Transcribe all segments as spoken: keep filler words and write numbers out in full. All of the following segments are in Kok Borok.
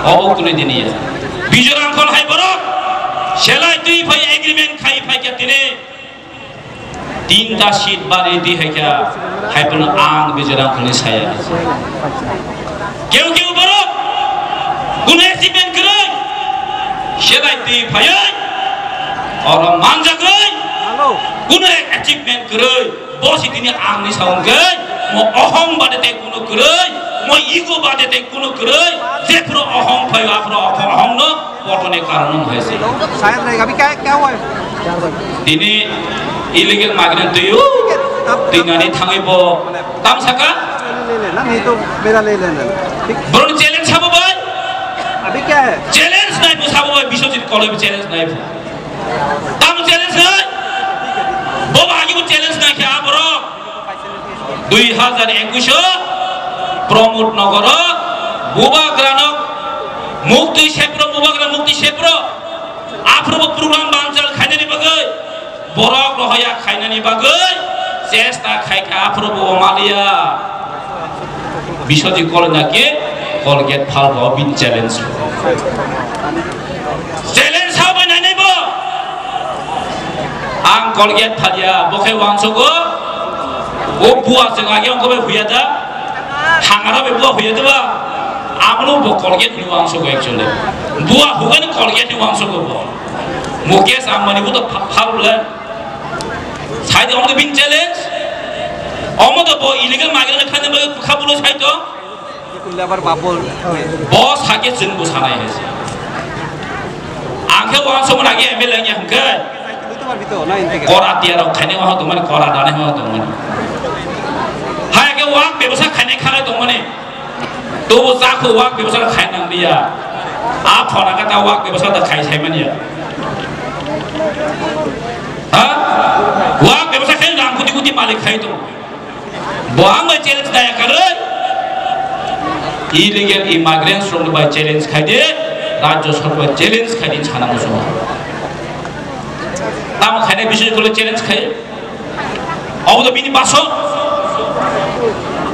Obo kunu dini ya. Bijor Angkol hai borok selai twi phai agreement khai phai kya tini tinta seat bari di hai kya hai pun ang Bijor Angkol ni saya. Keu keu borok kunu achievement kwrwi selai twi phai oro manjagwi kunu achievement kwrwi. Bo si tini ang ni sa hwnkhe, mo ohong bade tei kunu kwrwi, mo ego bade tei kunu kwrwi, jephuru ohong phaio, aphuru ohong, ohong no potoni karon no hai se. Shayad rahega, abhi kya, kya hua hai? Tini illegal migrant twi o, twi nani thangwi bo tam saka? Le le na, nahi to mera le le na. Borok ni challenge sabo bai? Abhi kya hai? Challenge nai bo sabo bai, Biswajit Koloi bo challenge nai bo. Tamo challenge nai? Bo ba agi bo challenge nai khe aborok. Dui hazar ekush o Pramod Nagar o Bubagra no mukti sepro, Bubagra mukti sepro. Aphuru bo program banchal khainani bagwi, borok rohoya khainani bagwi chesta khai kha, aphuru bo maliya. Biswajit Koloi na khe Colgate phalbo bin challenge. Challenge sabai nai nai bo. Ang Colgate phalia, bo khe uansukgo. O bua chwng age ongkho bai huya da. Hangaro bai bua huya da ba. Abono bo Colgate ni uansukgo actually. Bua hugani Colgate ni uansukgo bo. Mukesh Ambani bo to pha-, phal bole. Sai de ongkho bin challenge. Omo to bo illegal migrant khani bai khabulo sai to. Bo sake chwng bo sanai hai se. Ang khe uansukmani age M L A wngya hwnkhe. Kora tiya rok khainai waha tongmani, kora danai waha tongmani. Hai khe wak bebsa khainai khalai tongmani. Tobo chakhu wak bebsa khainang liya. A phone khe ta wak bebsa da khai saimani ya. Ha? Wak bebsa khai rang kuti kuti malik khai tong. Bo ang bai challenge daya karwi. Illegal immigrants rok bai challenge khai de, Rajya Sabha bai challenge khai de sana musumo. Tamo khainai bisoi kole challenge khai. Obo to bini baso.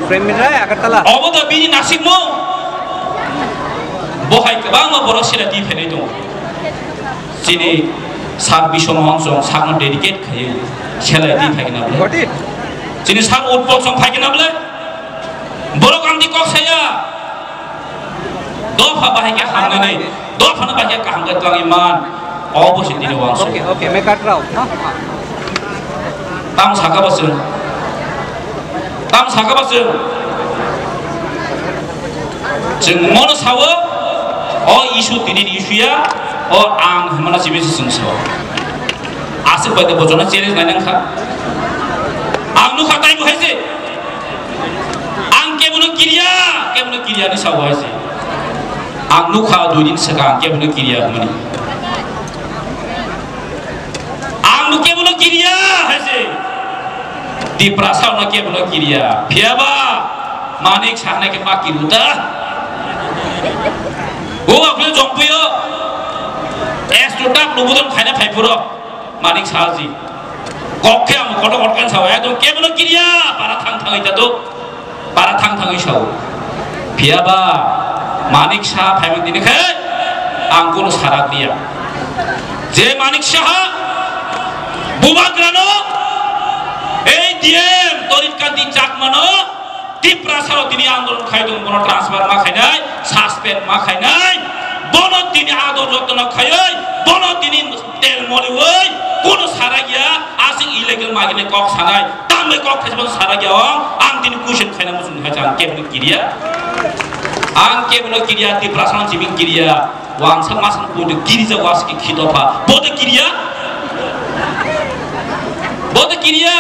Prem Mitra, Agartala. Obo to bini nasikmo. Bo hai kwbangma borok sila di phenai tongo. Chini Sir Biswa Mohan song sakno dedicate khaiwi selai di phaikhe na bwle. Got it? Chini Sir Utpal song phaikhe na bwle. Borok ang di kok saya. Dopha bahai khe hamnani, dophano bahai khe kaham khe twlangwi man. Obo se tini uansuk. Okay, okay, mekat rao, ha? Tamo saka bo chwng. Tamo saka bo chwng. Chwng mono sao, o issue tini ni issue ya, o ang hwnmano simi se chwng sao. Aswk bai khe bo jono challenge nai nang kha. Ang nukha tai bo hai se. Ang kebono kiriya, kebono kiriya ni sao hai se. Ang nukha dui din swkang kebono kiriya hwnmani. Ang bo kebono kiriya hai se. Tiprasa no kebono kiriya. Phiyaba Manik Saha nai khe ma kiru ta. O aphne jongpuyo. Extra tak lubudon khaina phai phuro. Manik Saha ji. Kok khe ang koto koto kan sao. Ekdom kebono kiriya. Para thang thang ita to. Para thang thangwi sao. Phiyaba Manik Saha phaimani tini khe ang kunu sarak liya. Je Manik Saha Bubagrano, ei D M Torit Kanti Chakmano, Tiprasarok tini andolon khai tongo, bono transfer ma khainai, suspend ma khainai, bono tini ador jotno khaiwi, bono tini Tel moliwi, kono sarakya, aswk illegal migrant kok sanai, tambai kok thaisbo sarakya ong, ang tini question khaina muchung hai ang kebono kiriya. Ang kebono kiriya, Tiprasa no simi kiriya, wangsa masa no bodo kiri ja was ki khito pha, bodo kiriya? Bodo kiriya?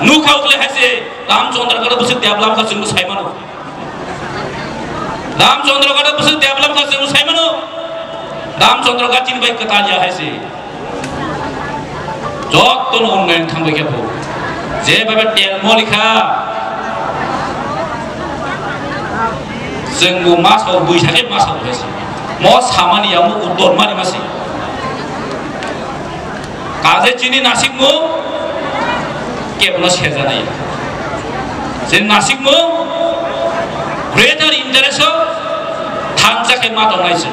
Nukha ukle hai se, Ramchandra kata bwswk develop kha chwngno saimano. Ramchandra kata bwswk develop kha chwng saimano. Ramchandra kata chini bai kwtal ya hai se. Jotto no unnayan thangbai khe bo. Je bhabe tel molikha. Chwng bo ma sao, bui sakhe ma sao hai se. Mo samani ya mo uttor mani ma se. Kaje chini nasikmung kebono sejanai. Chini nasikmung greater interest o thansa Ma tongnai se.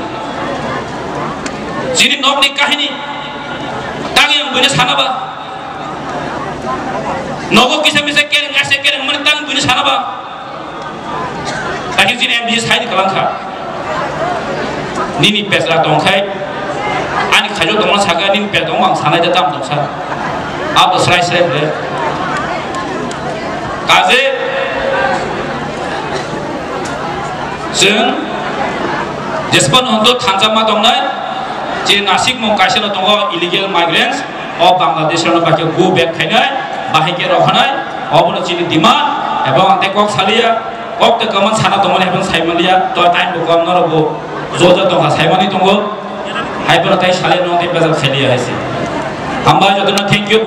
Chini nokni kahini tang yang buino sana ba. Nogo kisa misa kereng, ase kereng mani tang buino sana ba. Tadi chini M D C sai ni kalang kha. Nini pesla tongkhai, ani khajok tongma saka, nini pesla tongma ang sanai da tam tongsa. Abo srai srai ble. Kaje, chwng jespan honto thansa ma tongnai, chini nasik mung kaisa no tongo illegal migrants, o Bangladesh rano bakhe go back khainai, bahai khe rokhanai, obono chini demand, ebong ang tei kok salia, kok tei kwmang sana tongmani ebong saimaliya, to time bo kom norok bo jojo tongkha saimani tongo, hai bono tei salia no tei bejak sailiya hai se. Hambai jotono thank you.